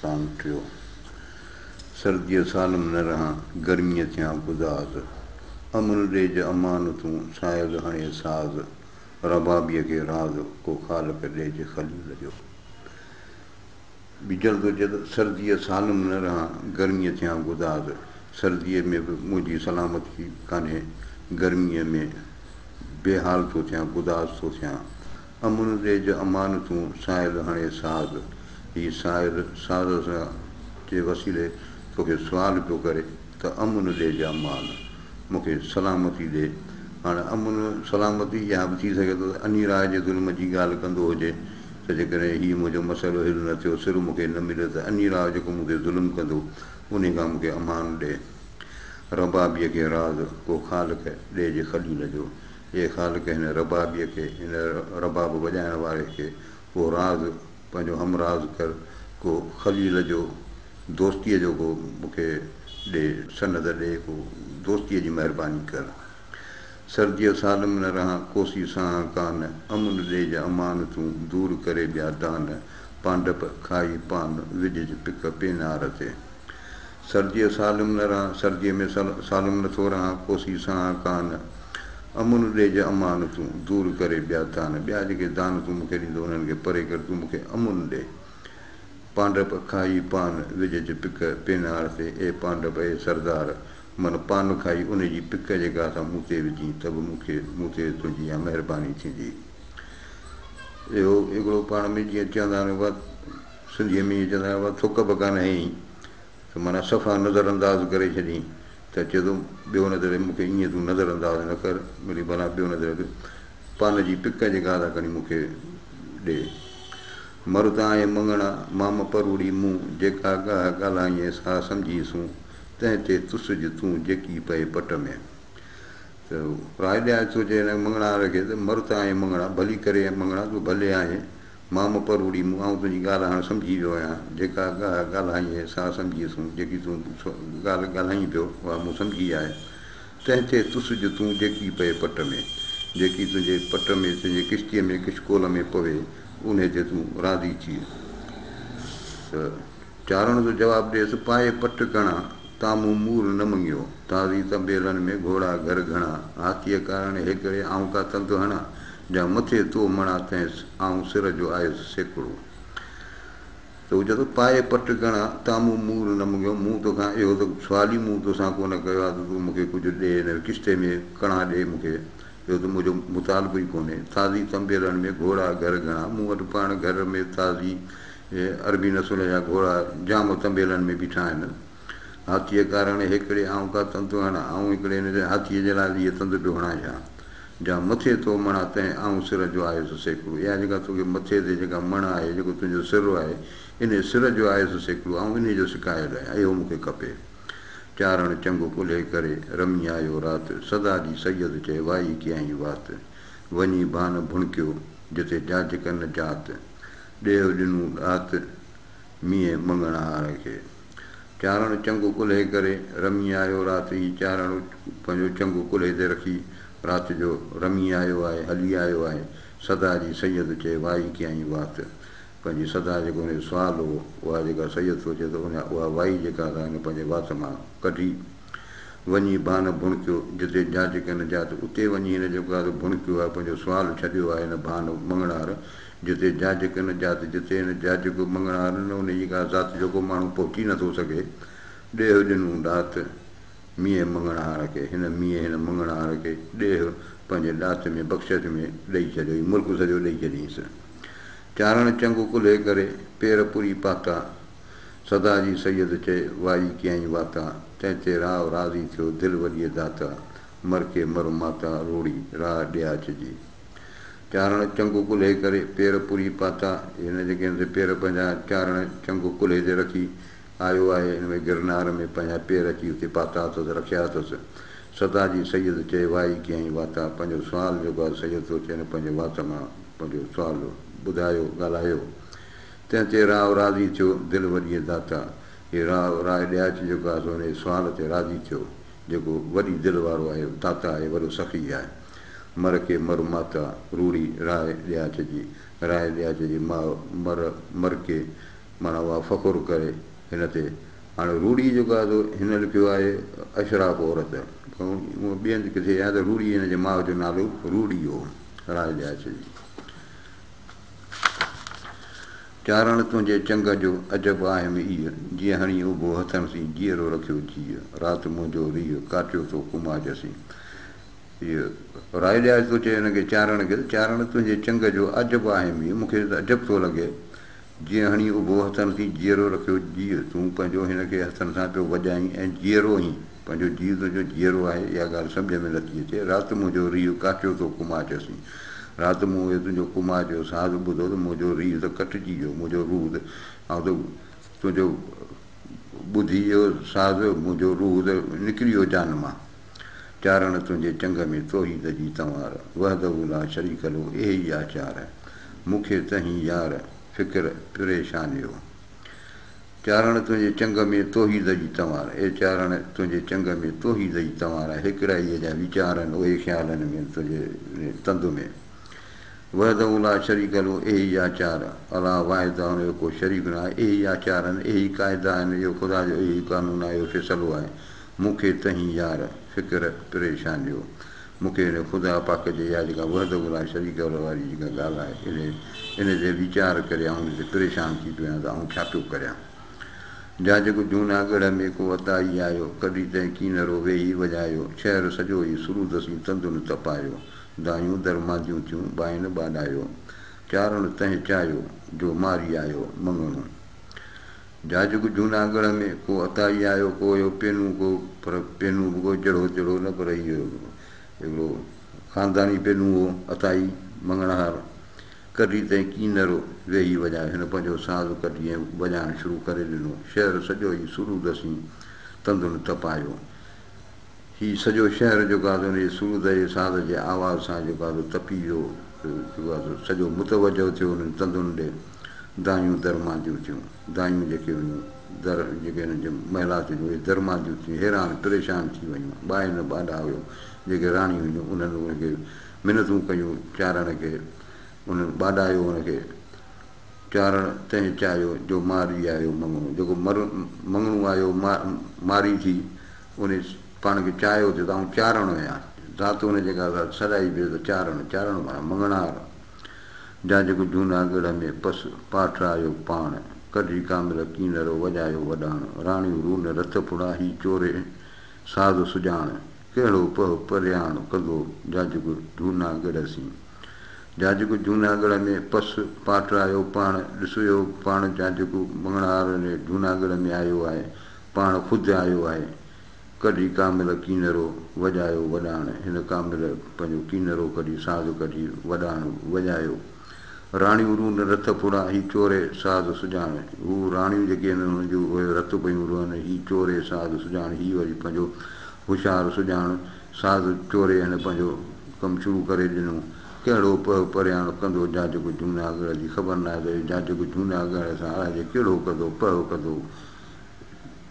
تان ٽيو. سرديء سالم نه رهان، گرميء ٿيان گداز. امن ڏيج امان تون، سائل هڻي ساز. ربابيء کي راز، ڪو خالق ڏيج خليل جو. ٻيجل ٿو چئي ته سرديء سالم نه رهان، گرميء ٿيان گداز. سرديء ۾ به منهنجي سلامتي ڪانهي، گرميء ۾ بي حال ٿو ٿيان، گداز ٿو ٿيان. امن ڏيج امان تون، سائل هڻي ساز. هي سائل ساز سان جي وسيلي توکي سوال پيو ڪري ته امن ڏيج امان، مون کي سلامتي ڏي. هاڻ امن سلامتي اها به ٿي سگهي ٿو ته انيراء جي ظلم جي ڳالهه ڪندو هجي ته جيڪڏهن هي منهنجو مسئلو حل نه ٿيو، سر مون کي نه مليو ته انيراء جيڪو مون تي ظلم ڪندو، انهي کان مون کي امان ڏي. ربابيء کي راز ڪو خالق ڏيج خليل جو. اي خالق هن ربابيء کي، هن رباب وڄائڻ واري کي ڪو راز پنهنجو هم راز ڪر، ڪو خليل جو دوستيء جو ڪو مون کي ڏي، سند ڏي، ڪو دوستيء جي مهرباني ڪر. سرديء سالم نه رهان، ڪوسي سهان ڪان، امن ڏيج امان تون، دور ڪري ٻيا دان، پانڊپ کائي پان، وجهج پڪ پينار تي. سرديء سالم نه رهان، سرديء ۾ سالم نه ٿو رهان، ڪوسي سهان ڪان، امن ڏيج امان تون، دور ڪري ٻيا دان، ٻيا جيڪي دان تون مون کي ڏيندو انهن کي پري ڪر، تون مون کي امن ڏي. پانڊپ کائي پان، وجهج پڪ پينار تي، اي پانڊپ، اي سردار، من پان کائي انهي جي پڪ جيڪا سا مون تي وجهين ته به مون کي مون تي تنهنجي اها مهرباني ٿيندي. اهو هڪڙو پاڻ ۾ جيئن چوندا آهن اها سنڌيء ۾ ائين چوندا آهن اها ٿڪ به ڪانه هنئين ته معنيٰ صفا نظر انداز ڪري ڇڏين ته چئي ٿو ٻيو نه ته مون کي ائين تون نظر انداز نه ڪر مڙئي ڀلا ٻيو نه ته پان جي پڪ جيڪا سا کڻي مون کي ڏي. مرد آهين مڱڻا، مام پروڙي مون، جيڪا ڳاهه ڳالهائين سا سمجهي سون، تنهن تي تسج تون جيڪي پئي پٽ ۾. ته راء ڏياچ ٿو چئي هن مڱڻهار کي ته مرد آهين مڱڻا، ڀلي ڪري مڱڻا تون ڀلي آهين، مام پروڙي مون، آئون تنهنجي ڳالهه هاڻ سمجهي ويو آهيان، جيڪا ڳاهه ڳالهائين سا سمجهي سون، جيڪي تون ڳالهه ڳالهائين پيو اها مون سمجهي آهي. تنهن تي تسج تون جيڪي پئي پٽ ۾، جيڪي تنهنجي پٽ ۾ تنهنجي ڪشتيء ۾ ڪشڪول ۾ پوي، انهيء تي تون راضي ٿيء. ته چارڻ جو جواب ڏيس، پائي پٽ ڪڻا، تان مون مور نه مڱيو، تازي تنبيلن ۾ گهوڙا گهر گهڻا، هاٿيء ڪارڻ هيڪڙي آئون ڪا تند هڻان، جا مٿي تو مڻا تنهن آئون سر جو آيس سيڪڙو. ته هو چئي ٿو، پائي پٽ ڪڻا، تان مون مور نه مڱيو، مون توکان اهو ته سوال ئي مون توسان ڪونه ڪيو آهي ته تون مون کي ڪجهه ڏي، هن ڪشتي ۾ ڪڻا ڏي مون کي، اهو ته منهنجو مطالبو ئي ڪونهي. تازي تنبيلن ۾ گهوڙا گهر گهڻا، مون وٽ پاڻ گهر ۾ تازي عربي نسل جا گهوڙا جام تنبيلن ۾ بيٺا آهن. هاٿيء ڪارڻ هيڪڙي آئون ڪا تند هڻان، آئون هڪڙي هن هاٿيء جي لاء هيء تند پيو هڻان ڇا؟ جا مٿي تو مڻا تنهن آئون سر جو آيس سيڪڙو. اها جيڪا توکي مٿي تي جيڪا مڻ آهي، جيڪو تنهنجو سر آهي، انهيء سر جو آيس سيڪڙو، آئون انهيء جو سڪايل آهيان، اهو مون کي کپي. چارڻ چنگ ڪلهي ڪري، رمي آيو رات، سدا جي سيد چئي، وائي ڪيائين وات. وڃي ڀان ڀڻڪيو، جتي جاجڪ نه جات. ڏيهه ڏنو ڏات، مينهن مڱڻهار کي. چارڻ چنگ ڪلهي ڪري، رمي آيو رات، هي چارڻ پنهنجو چنگ ڪلهي تي رکي، رات جو رمي آيو آهي، هلي آيو آهي. سدا جي سيد چئي، وائي ڪيائين وات. پنهنجي سدا جيڪو هن جو سوال هو، اها جيڪا سيد ٿو چئي ته ان اها وائي جيڪا سا هن پنهنجي وات مان ڪڍي. وڃي ڀان ڀڻڪيو، جتي جاچ ڪن جات، اتي وڃي هن جيڪو آهي سو ڀڻڪيو آهي، پنهنجو سوال ڇڏيو آهي هن ڀان مڱڻهار، جتي جاچ ڪن جات، جتي هن جاچ ڪو مڱڻهار نه انهيء جي ڪا ذات جو ڪو ماڻهو پهچي نه ٿو سگهي. ڏيهه ڏنو ڏات، مينهن مڱڻهار کي، هن مينهن هن مڱڻهار کي ڏيهه پنهنجي ڏات ۾ بخشش ۾ ڏئي ڇڏيو، هي ملڪ سڄو ڏئي ڇڏيائينس. چارڻ چنگ ڪلهي ڪري، پير پوري پاتا، سدا جي سيد چئي، وائي ڪيائين واتا، تنهن تي راء راضي ٿيو، دل وڏيء داتا، مرڪي مر ماتا، روڙي راء ڏياچ جي. چارڻ چنگ ڪلهي ڪري، پير پوري پاتا، هن جيڪي هن تي پير پنهنجا چارڻ چنگ ڪلهي تي رکي آيو آهي، ان ۾ گرنار ۾ پنهنجا پير اچي اتي پاتا اٿس، رکيا اٿس. سدا جي سيد چئي، وائي ڪيائين واتا، پنهنجو سوال جيڪو آهي سيد ٿو چئي، هن پنهنجي وات مان پنهنجو سوال ٻڌايو، ڳالهايو. تنهن تي راء راضي ٿيو، دل وڏيء داتا. هي راء، راء ڏياچ جيڪو آهي سو انهيء سوال تي راضي ٿيو، جيڪو وڏي دل وارو آهي، داتا آهي، وڏو سخي آهي. مر ڪي مر ماتا، روڙي راء ڏياچ جي. راء ڏياچ جي ماء مر، مرڪي، معنيٰ اها فخر ڪري هن تي. هاڻي روڙي جيڪو آهي سو هن لکيو آهي اشراف عورت. هونء ٻئي هنڌ ڪٿي آهي ته روڙي هن جي ماء جو نالو روڙي هو. راء ڏياچ جي. چارڻ تنهنجي چنگ جو عجب آهيم ايء، جيئن هڻي اڀو هٿن سين جيئرو رکيو جيء، رات منهنجو ريء ڪاٽيو تو ڪماج سين. هيء راء ڏياچ ٿو چئي هن کي چارڻ کي ته چارڻ تنهنجي چنگ جو عجب آهيم ايء، مون کي ته عجب ٿو لڳي، جيئن هڻي اڀو هٿن سين جيئرو رکيو جيء، تون پنهنجو هن کي هٿن سان پيو وڄائين ۽ جيئرو آهين، پنهنجو جيء تنهنجو جيئرو آهي، اها ڳالهه سمجهه ۾ نٿي اچي. رات منهنجو ريهه ڪاٽيو تو ڪماچ سين. رات مون اهو تنهنجو ڪماچ جو ساز ٻڌو ته منهنجو ريهه ته ڪٽجي ويو، منهنجو روح ته آئون ته تنهنجو ٻڌي اهو ساز منهنجو روح ته نڪري ويو جان مان. چارڻ تنهنجي چنگ ۾ توحيد جي تنوار، وحده لا شريڪ له اهي ئي آچار، مون کي تنهين يار فڪر پريشانيو. چارڻ تنهنجي چنگ ۾ توحيد جي تنوار، اي چارڻ تنهنجي چنگ ۾ توحيد جي تنوار، هيڪڙائيء جا ويچار آهن اهي خيالن ۾ تنهنجي تند ۾. وحده لا شريڪ له اهي ئي آچار، الله واحد آهي ان جو ڪو شريڪ نه آهي، اهي ئي آچار آهن، اهي ئي قاعدا آهن، اهو خدا جو اهو ئي قانون آهي، اهو فيصلو آهي. مون کي تنهين يار فڪر پريشان جو. مون کي ان خدا پاڪ جي اها جيڪا وحده لا شريڪ له واري جيڪا ڳالهه آهي ان تي ويچار ڪري آئون ان تي پريشان ٿي پيو آهيان ته آئون ڇا پيو ڪريان. جا جيڪو جهونا ڳڙهه ۾ ڪو عطائي آيو، ڪڍي تنهن ڪينرو ويهي وڄايو، شهر سڄو ئي سرود سين تندن تپايو، دايون درمانديون ٿيون ٻائن ٻاڏايو، چارڻ تنهن چاهيو جو ماري آيو مڱڻو. جاجڪ جوناڳڙهه ۾ ڪو عطائي آيو، ڪو اهو پينو ڪو پر پينو به ڪو جهڙو تهڙو نه پر هيء هڪڙو خانداني پينو هو، عطائي مڱڻهار ڪڍي تنهن ڪينرو ويهي وڄايو. هن پنهنجو ساز ڪڍي ۽ وڄائڻ شروع ڪري ڏنو. شهر سڄو ئي سرود سين تندن تپايو. هي سڄو شهر جيڪو آهي سو ان جي سرود جي ساز جي آواز سان جيڪو آهي سو تپي ويو، جيڪو آهي سو سڄو متوجهه ٿيو انهن تندن ڏي. دايون درمانديون ٿيون. دايون جيڪي هيون، در جيڪي هنن جي محلات جون، اهي درمانديون ٿيون، حيران پريشان ٿي ويون. ٻائي نه ٻاڏا هيو، جيڪي راڻيون هيون، انهن ان کي منتون ڪيون چارڻ کي، انهن ٻاڏايو ان کي. چارڻ تنهن چاهيو، جو ماري آيو مڱڻو. جيڪو مر مڱڻو آيو ماري ٿي، ان پاڻ کي چاهيو ٿي ته آئون چارڻ آهيان. ذات ان جيڪا سا سڏائي پئي ته چارڻ، چارڻ معنيٰ مڱڻهار. جا جيڪو جهوناڳڙهه ۾ پس پاٺ آيو پاڻ، ڪڍي ڪامل ڪينرو وڄايو وڏاڻ، راڻيون رون رٿ ڦڙا هي چوري ساز سڄاڻ، ڪهڙو پهه پرياڻ ڪندو جا جيڪو جهوناڳڙهه سين. جا جيڪو جهوناڳڙهه ۾ پس پاٺ آيو پاڻ، ڏس اهو پاڻ جا جيڪو مڱڻهار جهوناڳڙهه ۾ آيو آهي، پاڻ خود آيو آهي. ڪڍي ڪامل ڪينرو وڄايو وڏاڻ، هن ڪامل پنهنجو ڪينرو ڪڍي ساز ڪڍي وڏاڻ وڄايو. راڻيون رون رٿ ڦڙا، هي چوري ساز سڄاڻ. هو راڻيون جيڪي آهن انهن جون اهي رت پيون روئن، هي چوري ساز سڄاڻ، هي وري پنهنجو هوشيار سڄاڻ ساز چوري هن پنهنجو ڪم شروع ڪري ڏنو. ڪهڙو پهه پرياڻ ڪندو جاجڪ جهوناڳڙهه جي خبر ناهي ته اهو جاجڪ جهوناڳڙهه سان الائجي ڪهڙو ڪندو پهه ڪندو.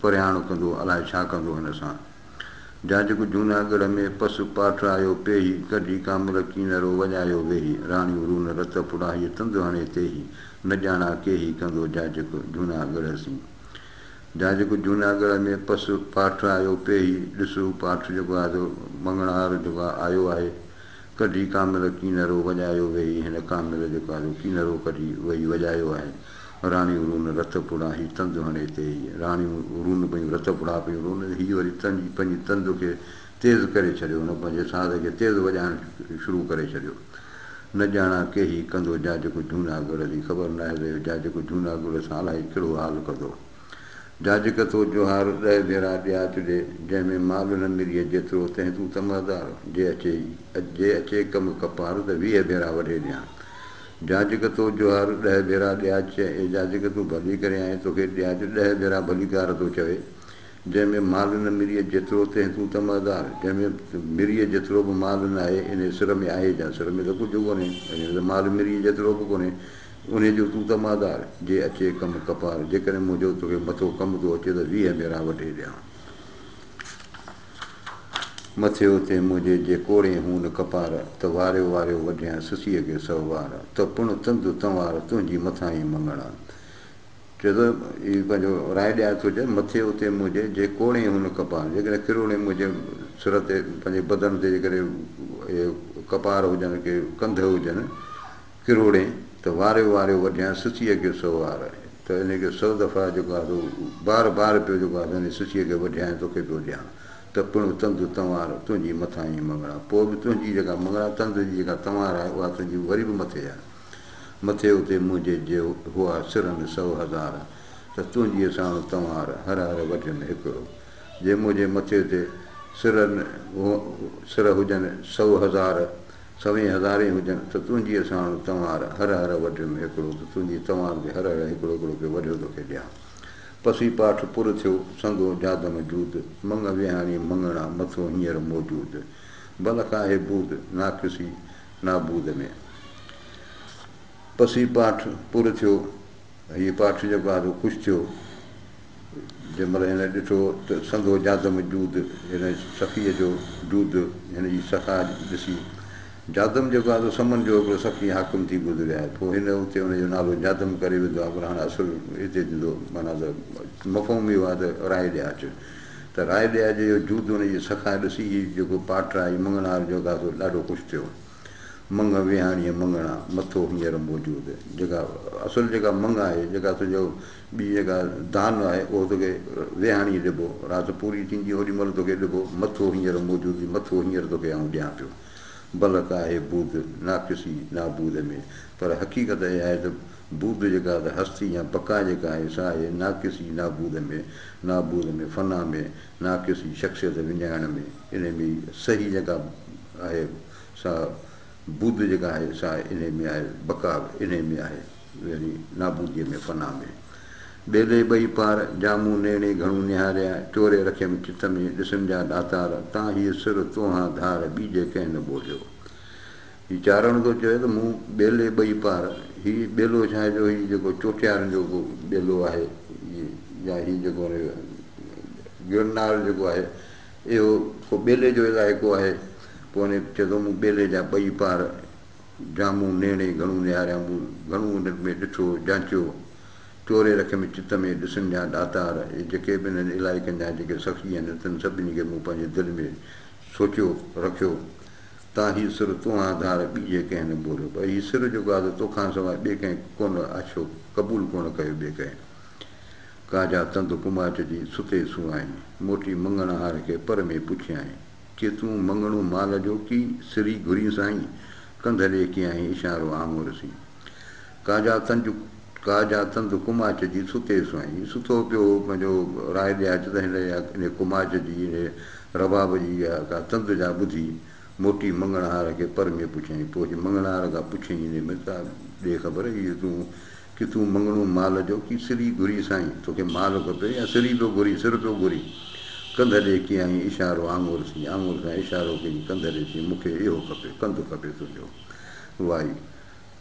پرياڻ ڪندو الائي ڇا ڪندو هن سان. جاجڪ جهوناڳڙهه ۾ پس پاٺ آيو پيهي، ڪڍي ڪامل ڪينرو وڄايو ويهي، راڻيون رون رت ڦڙاهي تند هڻي تيهي، نه ڄاڻان ڪيهي ڪندو جاجڪ جهوناڳڙهه سين. جاجڪ جهوناڳڙهه ۾ پس پاٺ آيو پيهي، ڏس هو پاٺ جيڪو آهي سو مڱڻهار جيڪو آيو آهي، ڪڍي ڪامل ڪينرو وڄايو ويهي، هن ڪامل جيڪو آهي سو ڪينرو ڪڍي ويهي وڄايو آهي. راڻيون رون رت ڦڙا، هي تند هڻي تيهي. راڻيون رون پيون رت ڦڙا پيون رون، هي وري تنج پنهنجي تند کي تيز ڪري ڇڏيو، هن پنهنجي ساز کي تيز وڄائڻ شروع ڪري ڇڏيو. نه ڄاڻان ڪيهي ڪندو جاجڪ جهوناڳڙهه جي خبر ناهي ته اهو جاجڪ جهوناڳڙهه سان الائي ڪهڙو حال ڪندو. جاجڪ ٿو جوهار ڏهه ڀيرا ڏياچ ڏي، جنهن ۾ مال نه مريء جيترو، تنهن تون طمعدار، جي اچي جي اچي ڪم ڪپار، ته 20 ڀيرا وڍي ڏيان. جاجڪ ٿو جوهار ڏهه ڀيرا ڏياچ چئي، اي جاجڪ تون ڀلي ڪري آئين، توکي ڏياچ ڏهه ڀيرا ڀليڪار ٿو چوي، جنهن ۾ مال نه مريء جيترو، تنهن تون طمعدار، جنهن ۾ مريء جيترو به مال نه آهي، انهيء سر ۾ آهي ڇا؟ سر ۾ ته ڪجهه ڪونهي، انهيء ۾ ته مال مريء جيترو به ڪونهي. انهيء جو تون طمعدار، جي اچي ڪم ڪپار، جيڪڏهن منهنجو توکي مٿو ڪم ٿو اچي ته 20 ڀيرا وڍي ڏيان. مٿي اتي منهنجي جي ڪوڙين هون ڪپار، ته واريو واريو وڍيان سسيء کي سؤ وار، ته پڻ تند تنوار تنهنجي مٿانهين مڱڻا. چئي ٿو، هي پنهنجو راء ڏياري ٿو چئي، مٿي اتي منهنجي جي ڪوڙين هن ڪپار، جيڪڏهن ڪروڙين منهنجي سر تي پنهنجي بدن تي جيڪڏهن اهي ڪپار هجن ڪي ڪنڌ هجن ڪروڙين ته واريو واريو وڍيان سسيء کي سو وار، ته ان کي سو دفعا جيڪو آهي سو بار بار پيو جيڪو آهي سو ان سسيء کي وڍيان ۽ توکي پيو ڏيان ته پڻ تند تنوار تنهنجي مٿانهين مڱڻا، پوء به تنهنجي جيڪا مڱڻا تند جي جيڪا تنوار آهي اها تنهنجي وري به مٿي آهي. مٿي اتي منهنجي جي هئا سرن سو هزار، ته تنهنجيء ساڻ تنوار هر هر وڍيم هڪڙو. جي منهنجي مٿي تي سرن سر هجن سو هزار، سوين هزارين هجن، ته تنهنجيء ساڻ تنوار هر هر وڍيم هڪڙو، ته تنهنجي تنوار تي هر هر هڪڙو هڪڙو پيو وڍيو توکي ڏيان. پسي پاٺ پر ٿيو، سندو جادم جود، مڱ ويهاڻي مڱڻا، مٿو هينئر موجود. بلڪ آهي بود، ناقصي نابود ۾. پسي پاٺ پر ٿيو. هيء پاٺ جيڪو آهي سو خوش ٿيو. جنهن مهل هن ڏٺو ته سندو جادم جود، هن سخيء جو جود، هن جي سخا ڏسي. جادم جيڪو آهي سو سمن جو هڪڙو سخي حاڪم ٿي گذريو آهي. پوء هن اتي ان جو نالو جادم ڪري وڌو آهي، پر هاڻي اصل هتي ٿيندو معنيٰ ته مفهوم اهو آهي ته راء ڏياچ. ته راء ڏياچ جو جود ان جي سخا ڏسي هي جيڪو پاٺ آهي، هي مڱڻهار جيڪو آهي سو ڏاڍو خوش ٿيو. مڱ ويهاڻيء مڱڻا، مٿو هينئر موجود. جيڪا اصل جيڪا مڱ آهي، جيڪا تنهنجو ٻي جيڪا دان آهي، اهو توکي ويهاڻيء ڏبو. رات پوري ٿيندي اوڏي مهل توکي ڏبو. مٿو هينئر موجود، مٿو هينئر توکي آئون ڏيان پيو. بلڪ آهي بود، ناقصي نابود ۾. پر حقيقت اها آهي ته بود جيڪا ته هستي يا بقا جيڪا آهي، سا آهي ناقصي نابود ۾، نابود ۾، فنا ۾، ناقصي شخصيت وڃائڻ ۾. انهيء ۾ ئي صحيح جيڪا آهي سا بود جيڪا آهي سا انهيء ۾ آهي، بقا به انهيء ۾ آهي، يعني نابوديء ۾ فنا ۾. ٻيلي ٻئي پار، جا مون نيڻي گهڻو نهاريا، چوري رکيم چت ۾، ڏسن جا ڏاتار، تان هيء سر تونهان ڌار، ٻيجي ڪنهن نه ٻوليو. هي چارڻ ٿو چوي ته مون ٻيلي ٻئي پار، هي ٻيلو ڇا آهي جو هي جيڪو چوٽيارن جو ٻيلو آهي يا هي جيڪو گرنار جيڪو آهي، اهو ڪو ٻيلي جو علائقو آهي. پوء هن چئي ٿو، مون ٻيلي جا ٻئي پار جامون نيڻي گهڻو نهاريا، مون گهڻو انهن ۾ ڏٺو، جانچيو، چوري رکيم چت ۾ ڏسن جا ڏاتار، اهي جيڪي به انهن علائقن جا جيڪي سخي آهن، تن سڀني کي مون پنهنجي دل ۾ سوچيو، رکيو، تان هي سر تونهان ڌار ٻيجي ڪنهن نه ٻوليو. پر هي سر جيڪو آهي سو توکان سواء ٻئي ڪنهن ڪونه آڇيو، قبول ڪونه ڪيو ٻئي ڪنهن. ڪا جا تند ڪماچ جي ستي سنوائين، موٽي مڱڻهار کي پر ۾ پڇيائين، ڪي تون مڱڻو مال جو ڪي سري گهرين سائين؟ ڪنڌ ڏي ڪيائين اشارو آڱر سين. ڪا جا تنج ڪا جا تند ڪماچ جي ستي سنوائين. هي ستو پيو هو پنهنجو راء ڏياچ ته هن جا انهي ڪماچ جي انهي رباب جي اها ڪا تند جا ٻڌي موٽي مڱڻهار کي پر ۾ پڇيائين. پوء اچي مڱڻهار کان پڇيائين انهي ۾ ته ڏي خبر هي تون ڪي تون مڱڻو مال جو ڪي سري گهرين سائين، توکي مال کپي يا سري پيو گهرين، سر پيو گهرين. ڪنڌ ڏي ڪيائين اشارو آڱر سين، آڱر سان اشارو ڪيائين ڪنڌ ڏي چيائين مون کي اهو کپي، ڪنڌ کپي تنهنجو. وائي،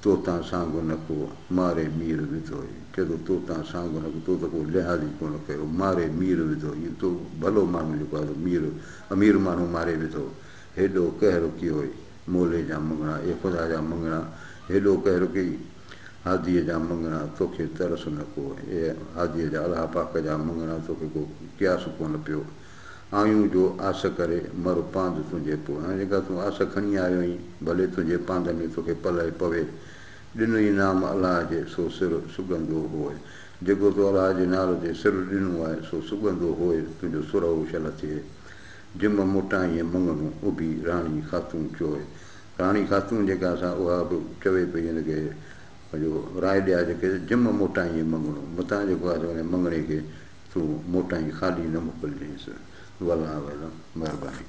تو تان سانگ نه ڪو، ماري مير وڌوئي. چئي ٿو تو تان سانگ نه ڪو، تو ته ڪو لحاظ ئي ڪونه ڪيو، ماري مير وڌوئي. هي تو ڀلو ماڻهو جيڪو آهي سو مير، امير ماڻهو ماري وڌو. هيڏو قهر ڪيوئي، مولي جا مڱڻا، اي خدا جا مڱڻا، هيڏو قهر ڪيئي. هاديء جا مڱڻا توکي ترس نه ڪو. اي هاديء جا الله پاڪ جا مڱڻا توکي ڪو قياس ڪونه پيو. آيون جو آس ڪري مر پاند تنهنجي پوء. هاڻي جيڪا تون آس کڻي آيو آهين ڀلي تنهنجي پاند ۾ توکي پلئه پوي. ڏنوئي نام الله جي سو سر سڳندو هوء. جيڪو تو الله جي نالي تي سر ڏنو آهي سو سڳندو هوء تنهنجو سرهو شل ٿئي. جم موٽائين مڱڻو اڀي راڻي خاتون چوء. راڻي خاتون جيڪا سا اها به چوي پئي هن کي پنهنجو راء ڏياچ کي ته جم موٽائين مڱڻو متان جيڪو آهي سو ان مڱڻي کي تون موٽائين خالي نه موڪلجئينس. والله اعلم. مهرباني.